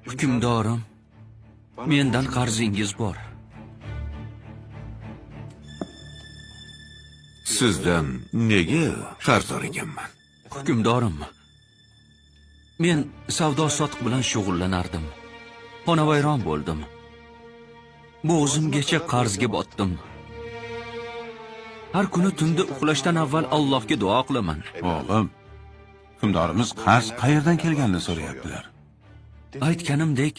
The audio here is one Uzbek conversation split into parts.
Hukmdorim, mendan qarzingiz bor. Sizdan nega qarzdor ekanman? Hukmdorim, men savdo-sotiq bilan shug'ullanardim. Xonavayron bo'ldim. Bo'g'zimgacha qarzga botdim. Har kuni tunda uxlashdan avval Allohga duo qilaman. O'g'lim, hukmdorimiz qarz qayerdan kelganini so'rayaptilar. Aytganimdek,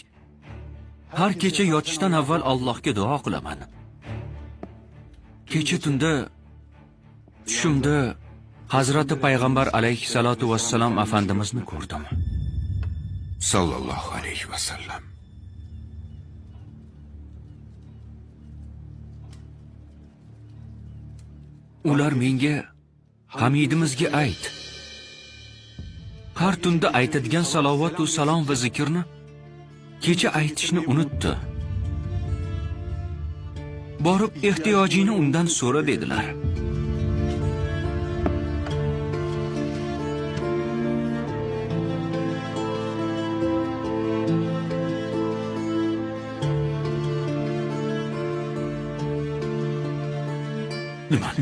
har kecha yotishdan avval Allohga duo qilaman. Kecha tunda tushimda Hazrati Payg'ambar alayhissalatu vassalam afandimizni ko'rdim. Sallallohu alayhi vasallam. Ular menga Hamidimizga ayt. Har tunda aytadigan salovat va salom va zikrni kecha aytishni unutdi. Borib ehtiyojini undan so'ra dedilar.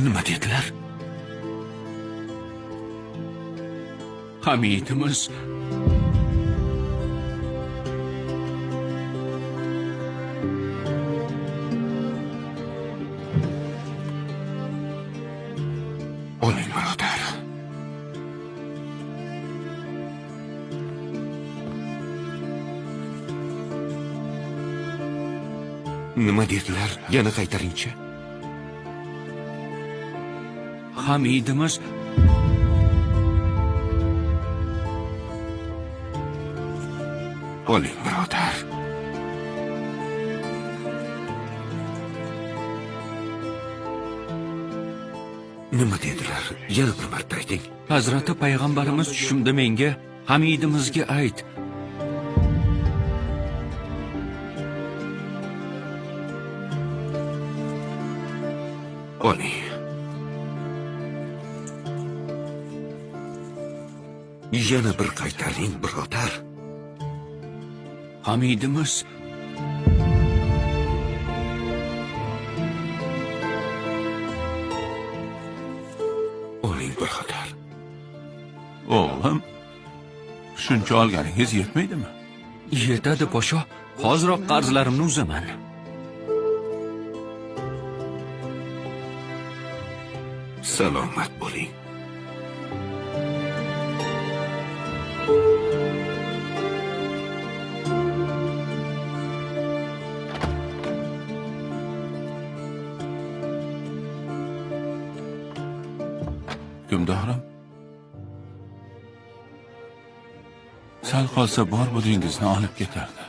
Nima dedilar? Hamidimiz oling birodar. Nima dedilar? Yana qaytaringchi. Hamidimiz oling birodar. Nima dedilar? Yana bir marta ayting. Hazrati Payg'ambarimiz tushimda menga Hamidimizga ayt. Oling. Yana bir qaytaring birodar. Hamidimiz oling birodar. O'g'lim, shuncha olganingiz yetmaydimi? Yetadi posho. Hoziroq qarzlarimni uzaman. Salomat bo'ling. Hukmdorim, sal qolsa bor budingizni olib ketardi.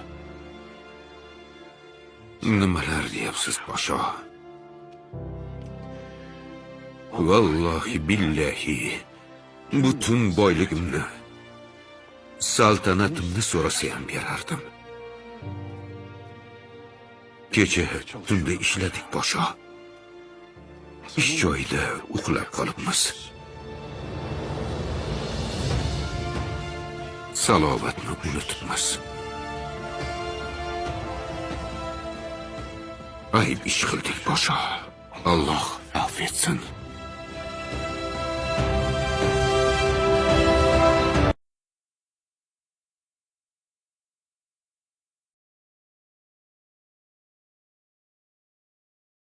Nimalar deyapsiz, posho? Vallohi billahi, butun boyligimni, saltanatimni so'rasa ham berardim. Kecha tunda ishladik, posho. Ish joyida uxlab qolibmiz. Salovatni unutibmiz. Ayb ish qildik, posho. Alloh afv etsin.